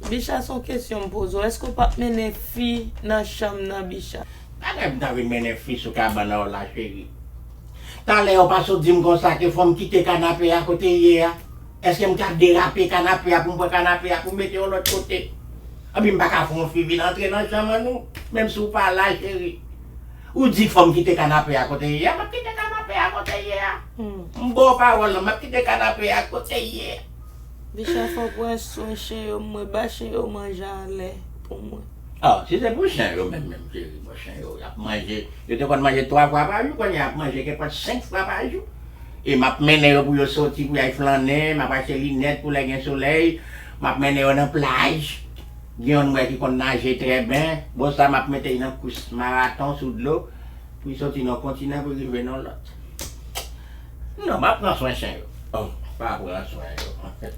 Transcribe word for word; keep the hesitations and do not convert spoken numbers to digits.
Bicha, se yon kesyon m poze w. Èske w p ap mennen fi nan chanm nan, Bicha? Bagay m ta vin mennen fi sou kabann an w la, cheri. Talè ou pa sot di m konsa ke fò m kite kanape a kote l ye a? Èske m ka derape kanape a pou m pran kanape a pou m mete yon lòt kote? Anpi m pa ka fè yon fi vin antre nan chanm an nou, menm si w pa la, cheri. Ou di fò m kite kanape a kote l ye a, m ap kite kanape a kote l ye a. M ba w pawòl lan, m ap kite kanape a kote l ye a. Bicha, fò w pran swen chen yo, mwen ba chen yo manje anlè pou mwen. Ah, si se pou chen yo menm, menm, cheri, bon, chen yo, y ap manje. Yo te konn manje twa fwa pa jou, kounye a y ap manje kenpòt senk fwa pa jou. E m ap mennen yo pou yo soti, pou y al flannen, m ap achte linèt pou lè gen solèy, m ap mennen yo nan plaj. Gen youn m wè ki konn naje trè byen. Bon, sa m ap mete l nan kous maraton sou dlo, pou l soti nan yon kontinan pou l rive nan yon lòt. Non, m ap pran swen chen yo. Oh, pa pran swen yo.